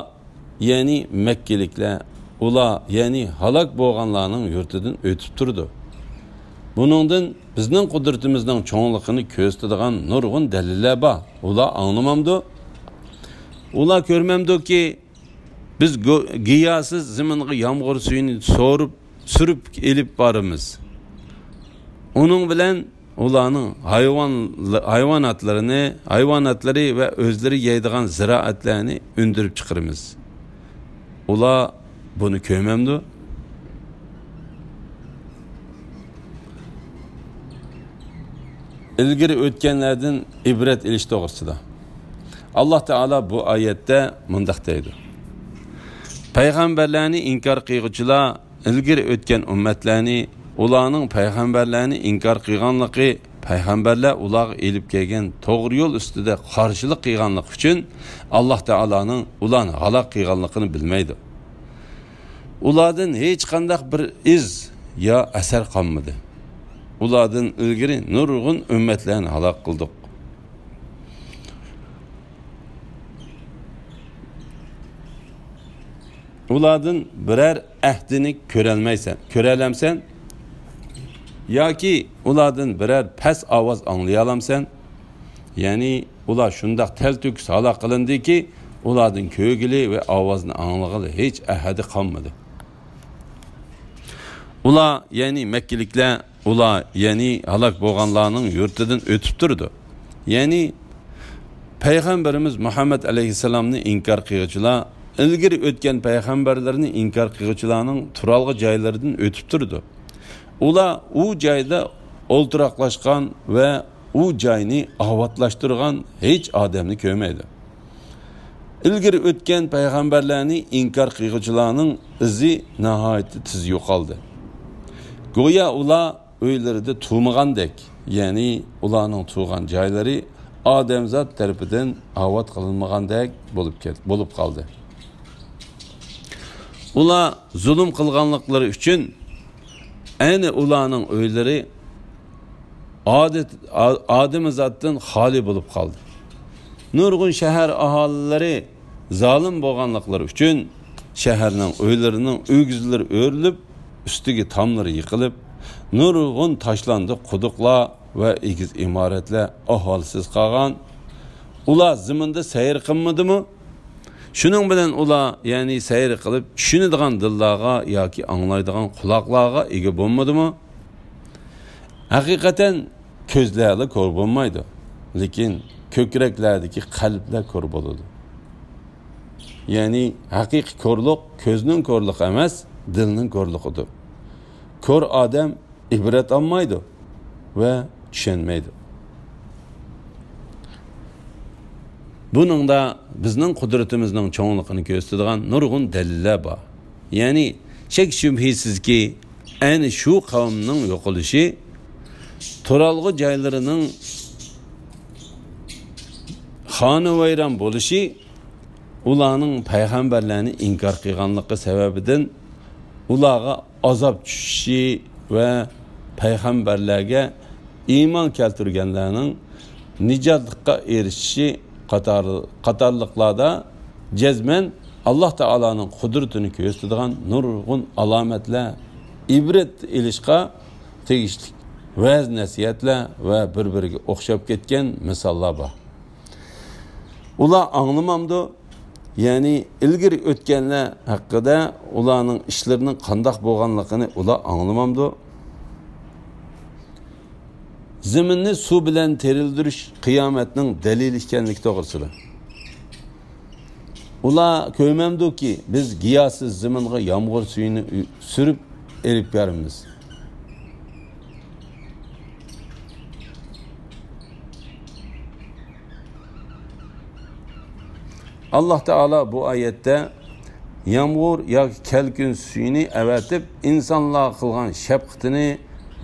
يەنى مەككىلىكلەر، ئۇلار، يەنى ھالاك بولغانلارنىڭ يۇرتىدىن ئۆتۈپ تۇرىدۇ. بۇنىڭدىن بىزنىڭ قۇدرىتىمىزنىڭ چوڭلۇقىنى كۆرسىتىدىغان نۇرغۇن دەلىللەر بار. ئۇلار ئاڭلىمامدۇ؟ ئۇلار كۆرمەمدۇكى، بىز گو-، گىياسىز زېمىنغا يامغۇر سۈيىنى سورۇپ، سۈرۈپ ئېلىپ بارىمىز. ئۇنىڭ بىلەن ئۇلارنىڭ ھايۋان، ھايۋاناتلىرىنى، ھايۋاناتلىرى ۋە ئۆزلىرى يەيدىغان زىرائەتلەرنى ئۈندۈرۈپ چىقىرىمىز. ئۇلار بۇنى كۆرمەمدۇ؟ ئىلگىرى ئۆتكەنلەردىن ئىبرەت ئېلىش توغرىسىدا. ئاللاھ تائالا بۇ ئايەتتە مۇنداق دەيدۇ: پەيغەمبەرلەرنى ئىنكار قىلغۇچىلار ئىلگىرى ئۆتكەن ئۈممەتلەرنى، ئۇلارنىڭ پەيغەمبەرلەرنى ئىنكار قىلغانلىقى، پەيغەمبەرلەر ئۇلارغا ئېلىپ كەلگەن توغرا يول ئۈستىدە قارشىلىق قىلغانلىقى ئۈچۈن، ئاللاھ تائالانىڭ ئۇلارنى ھالاك قىلغانلىقىنى بىلمەيدۇ. ئۇلاردىن ھېچقانداق بىر ئىز يا ئەسەر قالمىدى. ئۇلاردىن ئىلگىرى نۇرغۇن ئۈممەتلەرنى ھالاك قىلدۇق. ئۇلاردىن بىرەر ئەھدىنى كۆرەلمەيسەن، كۆرەلەمسەن؟ ياكى ئۇلاردىن بىرەر پەس ئاۋاز ئاڭلىيالامسەن؟ يەنى ئۇلار شۇنداق تەلتۆكۈس ھالاك قىلىندىكى، ئۇلاردىن كۆرگىلى ۋە ئاۋازنى ئاڭلىغىلى ھېچ ئەھدى قالمىدى. ئۇلار، يەنى مەككىلىكلەر، ئۇلار، يەنى ھالاك بولغانلارنىڭ يۇرتىدىن ئۆتۈپ تۇرىدۇ. يەنى پەيغەمبىرىمىز مۇھەممەد ئەلەيھىسسالامنى ئىنكار قىلغۇچىلار، ئىلگىرى ئۆتكەن پەيغەمبەرلەرنى ئىنكار قىلغۇچىلارنىڭ تۇرالغۇ جايلىرىدىن ئۆتۈپ تۇرىدۇ. ئۇلار ئۇ جايدا ئولتۇراقلاشقان ۋە ئۇ جاينى ئاۋاتلاشتۇرغان ھېچ ئادەمنى كۆرمەيدۇ. ئىلگىرى ئۆتكەن پەيغەمبەرلەرنى ئىنكار قىلغۇچىلارنىڭ ئىزى ناھايىتى تېز يوقالدى. گويا ئۇلار ئۆيلىرىدە تۇرمىغاندەك، يەنى ئۇلارنىڭ تۇرغان جايلىرى ئادەمزات تەرىپىدىن ئاۋات قىلىنمىغاندەك بولۇپ كەت-، بولۇپ قالدى. ئۇلار زۇلۇم قىلغانلىقلىرى ئۈچۈن ئەنە ئۇلارنىڭ ئۆيلىرى ئادەت-، ئا-، ئادىمىزاتتىن خالىي بولۇپ قالدى. نۇرغۇن شەھەر ئاھالىلىرى زالىم بولغانلىقلىرى ئۈچۈن شەھەرنىڭ ئۆيلىرىنىڭ ئۆگزىلىرى ئۆرۈلۈپ، ئۈستىگە تاملىرى يىقىلىپ، نۇرغۇن تاشلاندۇق قۇدۇقلار ۋە ئېگىز ئىمارەتلەر ئاھالىسىز قالغان. ئۇلار زېمىندا سەير قىلمىدىمۇ؟ شۇنىڭ بىلەن ئۇلار، يەنى سەير قىلىپ چۈشىنىدىغان دىللارغا ياكى ئاڭلايدىغان قۇلاقلارغا ئىگە بولمىدىمۇ؟ ھەقىقەتەن كۆزلەرلا كور بولمايدۇ، لېكىن كۆكرەكلەردىكى قەلبلەر كور بولىدۇ. يەنى ھەقىقىي كورلۇق كۆزنىڭ كورلۇقى ئەمەس، دىلنىڭ كورلۇقىدۇر. كور ئادەم ئىبرەت ئالمايدۇ ۋە چۈشەنمەيدۇ. بۇنىڭدا بىزنىڭ قۇدرىتىمىزنىڭ چوڭلۇقىنى كۆرسىتىدىغان نۇرغۇن دەلىللەر بار. يەنى شەك-شۈبھىسىزكى، ئەنە شۇ قەۋمنىڭ يوقىلىشى، تۇرالغۇ جايلىرىنىڭ خانىۋەيران بولۇشى، ئۇلارنىڭ پەيغەمبەرلەرنى ئىنكار قىلغانلىقى سەۋەبىدىن ئۇلارغا ئازاب چۈشۈشى ۋە پەيغەمبەرلەرگە ئىمان كەلتۈرگەنلەرنىڭ نىجاتلىققا ئېرىشىشى قاتار-، قاتارلىقلاردا جەزمەن ئاللاھ تائالانىڭ قۇدرىتىنى كۆرسىتىدىغان نۇرغۇن ئالامەتلەر، ئىبرەت ئېلىشقا تېگىشلىك ۋەز-نەسىھەتلەر ۋە بىر-بىرىگە ئوخشاپ كەتكەن مىساللار بار. ئۇلار ئاڭلىمامدۇ؟ يەنى ئىلگىرى ئۆتكەنلەر ھەققىدە ئۇلارنىڭ ئىشلىرىنىڭ قانداق بولغانلىقىنى ئۇلار ئاڭلىمامدۇ؟ زېمىننى سۇ بىلەن تىرىلدۈرۈش قىيامەتنىڭ دەلىلى ئىكەنلىكى توغرىسىدا. ئۇلار كۆرمەمدۇكى، بىز گىياھسىز زېمىنغا يامغۇر سۈيىنى ئۈ-، سۈرۈپ ئېلىپ بېرىمىز. ئاللاھ تائالا بۇ ئايەتتە يامغۇر ياكى كەلكۈن سۈيىنى ئەۋەتىپ، ئىنسانلارغا قىلغان شەپقىتىنى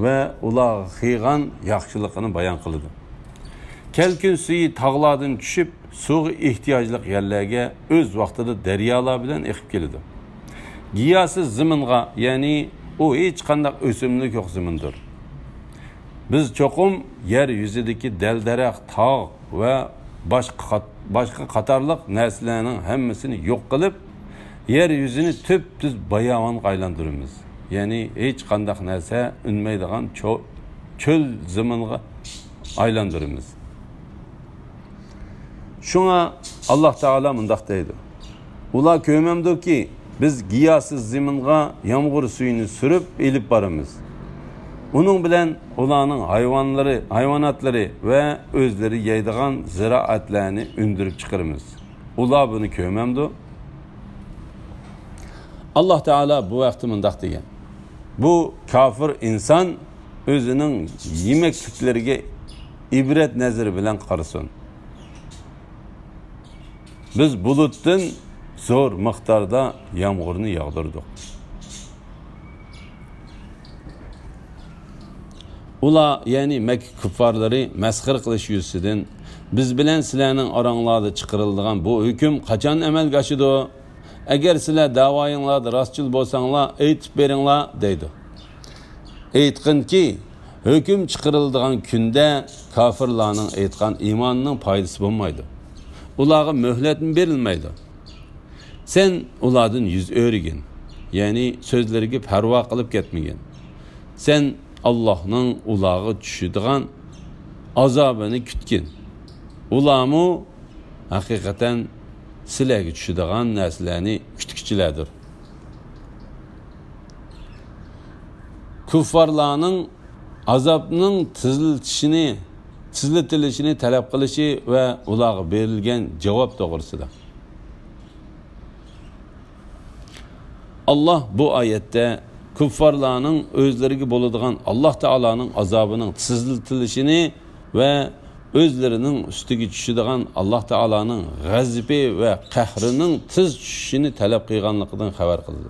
ۋە ئۇلارغا قىلغان ياخشىلىقىنى بايان قىلىدۇ. كەلكۈن سۈيى تاغلاردىن چۈشۈپ، سۇغا ئېھتىياجلىق يەرلەرگە ئۆز ۋاقتىدا دەريالار بىلەن ئېقىپ كېلىدۇ. گىياھسىز زېمىنغا، يەنى ئۇ ھېچقانداق ئۆسۈملۈك يوق زېمىندۇر. بىز چوقۇم يەر يۈزىدىكى دەل-دەرەخ، تاغ ۋە باشقا قات-، باشقا قاتارلىق نەرسىلەرنىڭ ھەممىسىنى يوق قىلىپ، يەر يۈزىنى تۈپتۈز باياۋانغا ئايلاندۇرىمىز. يەنى ھېچقانداق نەرسە ئۈنمەيدىغان چۆ-، چۆل زېمىنغا ئايلاندۇرىمىز. شۇڭا ئاللاھ تائالا مۇنداق دەيدۇ: ئۇلار كۆرمەمدۇكى، بىز گىياھسىز زېمىنغا يامغۇر سۈيىنى سۈرۈپ ئېلىپ بارىمىز. ئۇنىڭ بىلەن ئۇلارنىڭ ھايۋانلىرى، ھايۋاناتلىرى ۋە ئۆزلىرى يەيدىغان زىرائەتلەرنى ئۈندۈرۈپ چىقىرىمىز. ئۇلار بۇنى كۆرمەمدۇ؟ ئاللاھ تائالا بۇ ھەقتە مۇنداق دېگەن: بۇ كاپىر ئىنسان ئۆزىنىڭ يېمەكلىكلىرىگە ئىبرەت نەزىرى بىلەن قارىسۇن. بىز بۇلۇتتىن زور مىقداردا يامغۇرنى ياغدۇردۇق. ئۇلار، يەنى مەككە كۇففارلىرى مەسخىرە قىلىش يۈزىسىدىن، بىز بىلەن سىلەرنىڭ ئاراڭلاردا چىقىرىلىدىغان بۇ ھۆكۈم قاچان ئەمەلگە ئاشىدۇ؟ ئەگەر سىلەر دەۋايىڭلاردا راستچىل بولساڭلار، ئېيتىپ بېرىڭلار، دەيدۇ. ئېيتقىنكى، ھۆكۈم چىقىرىلىدىغان كۈندە كاپىرلارنىڭ ئېيتقان ئىمانىنىڭ پايدىسى بولمايدۇ. ئۇلارغا مۆھلەتمۇ بېرىلمەيدۇ. سەن ئۇلاردىن يۈز ئۆرۈگىن، يەنى سۆزلىرىگە پەرۋا قىلىپ كەتمىگىن. سەن ئاللاھنىڭ ئۇلارغا چۈشىدىغان ئازابىنى كۈتكىن. ئۇلارمۇ ھەقىقەتەن سىلەرگە چۈشىدىغان نەرسىلەرنى كۈتكۈچىلەردۇر. كۇففارلارنىڭ ئازابنىڭ تېزلىتىشىنى، تېزلىتىلىشىنى تەلەپ قىلىشى ۋە ئۇلارغا بېرىلگەن جاۋاب توغرىسىدا. ئاللاھ بۇ ئايەتتە كۇففارلارنىڭ ئۆزلىرىگە بولىدىغان ئاللاھ تائالانىڭ ئازابىنىڭ تېزلىتىلىشىنى ۋە ئۆزلىرىنىڭ ئۈستىگە چۈشىدىغان ئاللاھ تائالانىڭ غەزىپى ۋە قەھرىنىڭ تېز چۈشۈشىنى تەلەپ قىلغانلىقىدىن خەۋەر قىلىدۇ.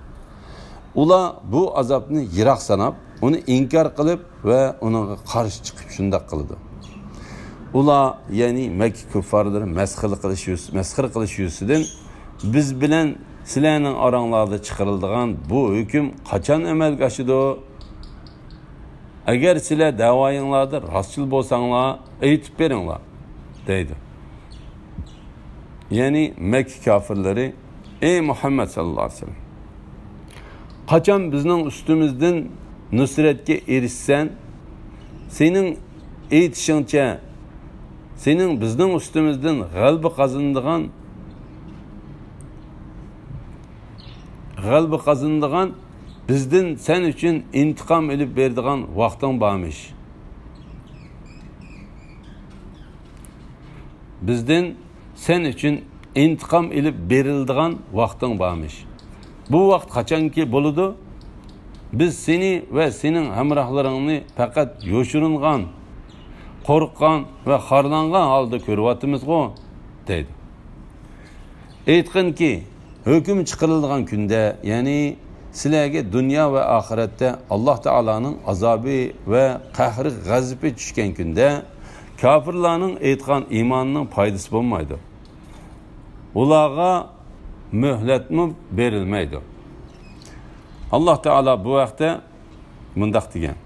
ئۇلار بۇ ئازابنى يىراق ساناپ، ئۇنى ئىنكار قىلىپ ۋە ئۇنىڭغا قارشى چىقىپ شۇنداق قىلىدۇ. ئۇلار، يەنى مەككە كۇففارلىرى مەسخىرە قىلىش يۈز-، مەسخىرە قىلىش يۈزىسىدىن، بىز بىلەن سىلەرنىڭ ئاراڭلاردا چىقىرىلىدىغان بۇ ھۆكۈم قاچان ئەمەلگە ئاشىدۇ؟ ئەگەر سىلەر دەۋايىڭلاردا راستچىل بولساڭلار، ئېيتىپ بېرىڭلار، دەيدۇ. يەنى مەككە كاپىرلىرى، ئەي مۇھەممەد ساللاللاھۇ ئەلەيھى ۋەسەللەم، قاچان بىزنىڭ ئۈستىمىزدىن نۇسرەتكە ئېرىشسەن، سېنىڭ ئېيتىشىڭچە، سېنىڭ بىزنىڭ ئۈستىمىزدىن غەلىبە قازىنىدىغان، غەلىبە قازىنىدىغان، بىزدىن سەن ئۈچۈن ئىنتىقام ئېلىپ بېرىدىغان ۋاقتىڭ بارمىش؟ بىزدىن سەن ئۈچۈن ئىنتىقام ئېلىپ بېرىلىدىغان ۋاقتىڭ بارمىش؟ بۇ ۋاقىت قاچانكى بولىدۇ؟ بىز سېنى ۋە سېنىڭ ھەمراھلىرىڭنى پەقەت يوشۇرۇنغان، قورققان ۋە خارلانغان ھالدا كۆرۈۋاتىمىزغۇ؟ دەيدۇ. ئېيتقىنكى، ھۆكۈم چىقىرىلىدىغان كۈندە، يەنى سىلەرگە دۇنيا ۋە ئاخىرەتتە ئاللاھ تائالانىڭ ئازابى ۋە قەھرى، غەزىپى چۈشكەن كۈندە، كاپىرلارنىڭ ئېيتقان ئىمانىنىڭ پايدىسى بولمايدۇ. ئۇلارغا مۆھلەتمۇ بېرىلمەيدۇ. ئاللاھ تائالا بۇ ھەقتە مۇنداق دېگەن: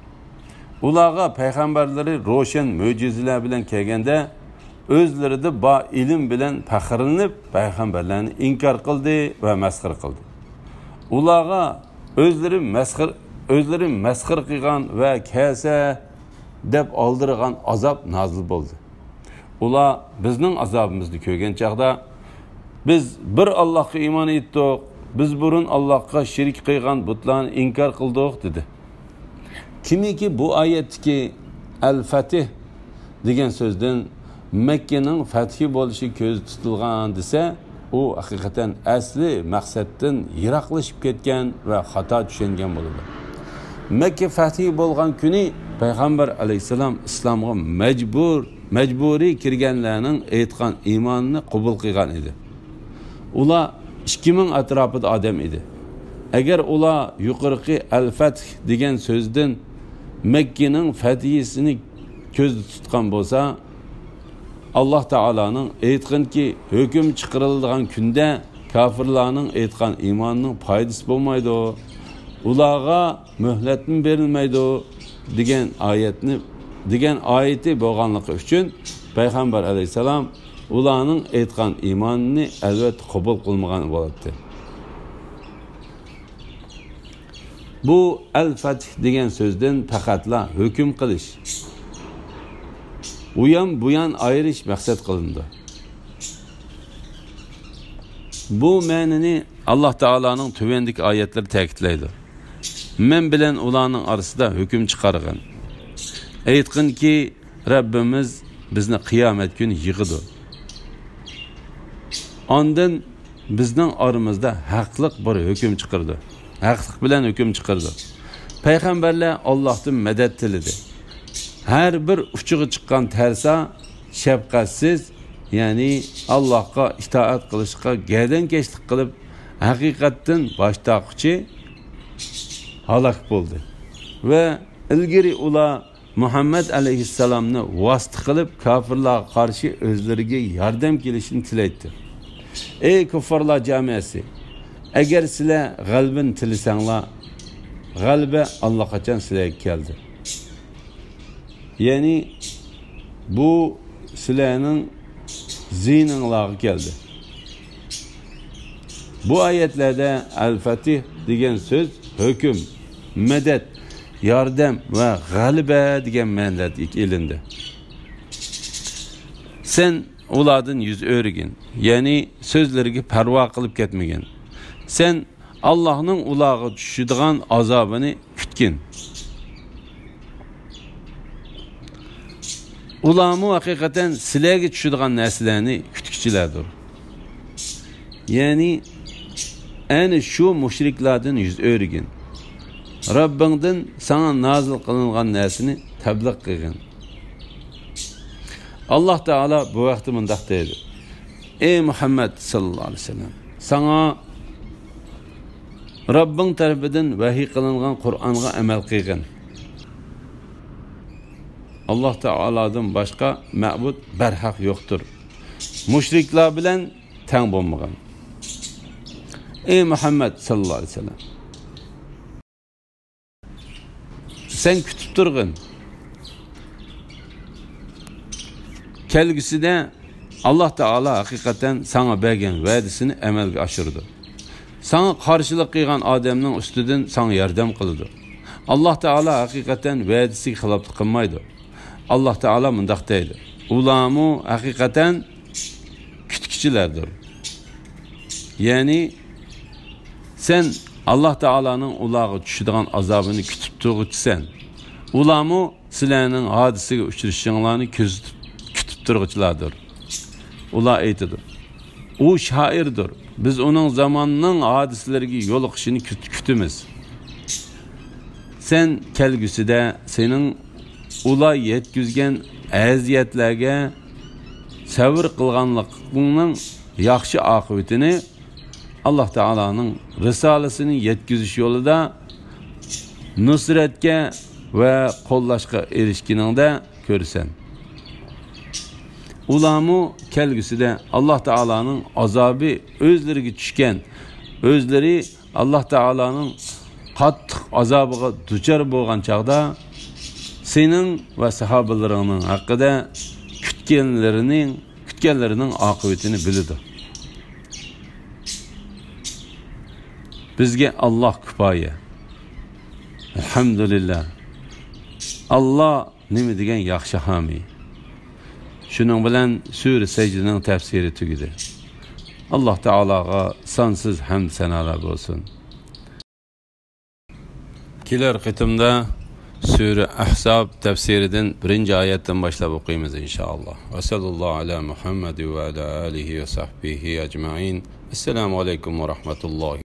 ئۇلارغا پەيغەمبەرلىرى روشەن مۆجىزىلەر بىلەن كەلگەندە، ئۆزلىرىدە بار ئىلىم بىلەن پەخىرلىنىپ، پەيغەمبەرلەرنى ئىنكار قىلدى ۋە مەسخىرە قىلدى. ئۇلارغا ئۆزلىرى مەسخىر-، ئۆزلىرى مەسخىرە قىلغان ۋە كەلسە دەپ ئالدىرىغان ئازاب نازىل بولدى. ئۇلار بىزنىڭ ئازابىمىزنى كۆرگەن چاغدا، بىز بىر ئاللاھقا ئىمان ئېيتتۇق، بىز بۇرۇن ئاللاھقا شېرىك قىلغان بۇتلارنى ئىنكار قىلدۇق، دېدى. كىمكى بۇ ئايەتتىكى ئەل-فەتھ دېگەن سۆزدىن مەككىنىڭ فەتھى بولۇشى كۆزدە تۇتۇلغان دېسە، ئۇ ھەقىقەتەن ئەسلى مەقسەتتىن يىراقلىشىپ كەتكەن ۋە خاتا چۈشەنگەن بولىدۇ. مەككە فەتھى بولغان كۈنى پەيغەمبەر ئەلەيھىسسالام ئىسلامغا مەجبۇر، مەجبۇرىي كىرگەنلەرنىڭ ئېيتقان ئىمانىنى قوبۇل قىلغان ئىدى. ئۇلار ئىككى مىڭ ئەتراپىدا ئادەم ئىدى. ئەگەر ئۇلار يۇقىرىقى ئەل-فەتھ دېگەن سۆزدىن مەككىنىڭ فەتھىسىنى كۆزدە تۇتقان بولسا، ئاللاھ تائالانىڭ ئېيتقىنكى، ھۆكۈم چىقىرىلىدىغان كۈندە كاپىرلارنىڭ ئېيتقان ئىمانىنىڭ پايدىسى بولمايدۇ، ئۇلارغا مۆھلەتمۇ بېرىلمەيدۇ دېگەن ئايەتنى، دېگەن ئايىتى بولغانلىقى ئۈچۈن، پەيغەمبەر ئەلەيھىسسالام ئۇلارنىڭ ئېيتقان ئىمانىنى ئەلۋەتتە قوبۇل قىلمىغان بولاتتى. بۇ ئەل-فەتھ دېگەن سۆزدىن پەقەتلا ھۆكۈم قىلىش، ئۇيان-بۇيان ئايرىش مەقسەت قىلىنىدۇ. بۇ مەنىنى ئاللاھ تائالانىڭ تۆۋەندىكى ئايەتلىرى تەكىتلەيدۇ: مەن بىلەن ئۇلارنىڭ ئارىسىدا ھۆكۈم چىقارغىن. ئېيتقىنكى، رەببىمىز بىزنى قىيامەت كۈنى يىغىدۇ. ئاندىن بىزنىڭ ئارىمىزدا ھەقلىق بىر ھۆكۈم چىقىرىدۇ. ھەقلىق بىلەن ھۆكۈم چىقىرىدۇ. پەيغەمبەرلەر ئاللاھتىن مەدەت تىلىدى. ھەر بىر ئۇچىغا چىققان تەرسا، شەپقەتسىز، يەنى ئاللاھقا ئىتائەت قىلىشقا گەردەنكەشلىك قىلىپ، ھەقىقەتتىن باش تارتقۇچى ھالاك بولدى. ۋە ئىلگىرى ئۇلار مۇھەممەد ئەلەيھىسسالامنى ۋاسىتە قىلىپ، كاپىرلارغا قارشى ئۆزلىرىگە ياردەم كېلىشىنى تىلەيتتى. ئەي كۇففارلار جامىئەسى! ئەگەر سىلەر غەلىبىنى تىلىسەڭلار، غەلىبە ئاللىقاچان سىلەرگە كەلدى. يەنى، بۇ سىلەرنىڭ زىيىنىڭلارغا كەلدى. بۇ ئايەتلەردە ئەل-فەتھ دېگەن سۆز ھۆكۈم، مەدەت، ياردەم ۋە غەلىبە دېگەن مەنىدە ئېلىندى. سەن ئۇلاردىن يۈز ئۆرۈگىن، يەنى سۆزلىرىگە پەرۋا قىلىپ كەتمىگىن. سەن ئاللاھنىڭ ئۇلارغا چۈشىدىغان ئازابىنى كۈتكىن. ئۇلارمۇ ھەقىقەتەن سىلەرگە چۈشىدىغان نەرسىلەرنى كۈتكۈچىلەردۇر. يەنى، ئەنە شۇ مۇشرىكلاردىن يۈز ئۆرۈگىن. رەببىڭدىن ساڭا نازىل قىلىنغان نەرسىنى تەبلىغ قىلغىن. ئاللاھ تائالا بۇ ھەقتە مۇنداق دەيدۇ: ئەي مۇھەممەد ساللاللاھۇ ئەلەيھى ۋەسەللەم، ساڭا رەببىڭ تەرىپىدىن ۋەھىي قىلىنغان قۇرئانغا ئەمەل قىلغىن. ئاللاھ تائالادىن باشقا مەبۇد بەرھەق يوقتۇر. مۇشرىكلار بىلەن تەڭ بولمىغىن. ئەي مۇھەممەد ساللاللاھۇ ئەلەيھى ۋەسەللەم، سەن كۈتۈپ تۇرغىن. كەلگۈسىدە ئاللاھ تائالا ھەقىقەتەن ساڭا بەرگەن ۋەدىسىنى ئەمەلگە ئاشۇرىدۇ. ساڭا قارشىلىق قىلغان ئادەمنىڭ ئۈستىدىن ساڭا ياردەم قىلىدۇ. ئاللاھ تائالا ھەقىقەتەن ۋەدىسىگە خىلاپلىق قىلمايدۇ. ئاللاھ تائالا مۇنداق دەيدۇ: ئۇلارمۇ ھەقىقەتەن كۈتكۈچىلەردۇر. يەنى سەن ئاللاھ تائالانىڭ ئۇلارغا چۈشىدىغان ئازابىنى كۈتۈپ تۇرغۇچىسەن. ئۇلارمۇ سىلەرنىڭ ھادىسىگە ئۇچرىشىشىڭلارنى كۆزىتىپ، كۈتۈپ تۇرغۇچىلاردۇر. ئۇلار ئېيتىدۇ: ئۇ شائىردۇر. بىز ئۇنىڭ زاماننىڭ ھادىسىلىرىگە يولۇقۇشىنى كۈت-، كۈتىمىز. سەن كەلگۈسىدە سېنىڭ ئۇلار يەتكۈزگەن ئەزىيەتلەرگە سەۋر قىلغانلىقىڭنىڭ ياخشى ئاقىۋىتىنى ئاللاھ تائالانىڭ رىسالىسىنى يەتكۈزۈش يولىدا نۇسرەتكە ۋە قوللاشقا ئېرىشكىنىڭدە كۆرىسەن. ئۇلارمۇ كەلگۈسىدە ئاللاھ تائالانىڭ ئازابى ئۆزلىرىگە چۈشكەن، ئۆزلىرى ئاللاھ تائالانىڭ قاتتىق ئازابىغا دۇچار بولغان چاغدا سېنىڭ ۋە ساھابىلىرىڭنىڭ ھەققىدە كۈتكەنلىرىنىڭ، كۈتكەنلىرىنىڭ ئاقىۋىتىنى بىلىدۇ. بىزگە ئاللاھ كۇپايە. ئەلھەمدۇلىللاھ. ئاللاھ نېمە دېگەن ياخشى ھامىي. شۇنىڭ بىلەن سۈرە سەجدىنىڭ تەپسىرى تۈگىدى. ئاللاھ تائالاغا سانسىز ھەمد سانالار بولسۇن. كېلەر قېتىمدا سۈرە ئەھزاب تەپسىرىدىن بىرىنچى ئايەتتىن باشلاپ ئوقۇيمىز، ئىنشائاللاھ. ۋەسەللاللاھۇ ئەلا مۇھەممەد ۋە ئەلا ئالىھى ۋە سەھبىھى ئەجمەئىن. ئەسسالامۇ ئەلەيكۇم ۋە رەھمەتۇللاھى.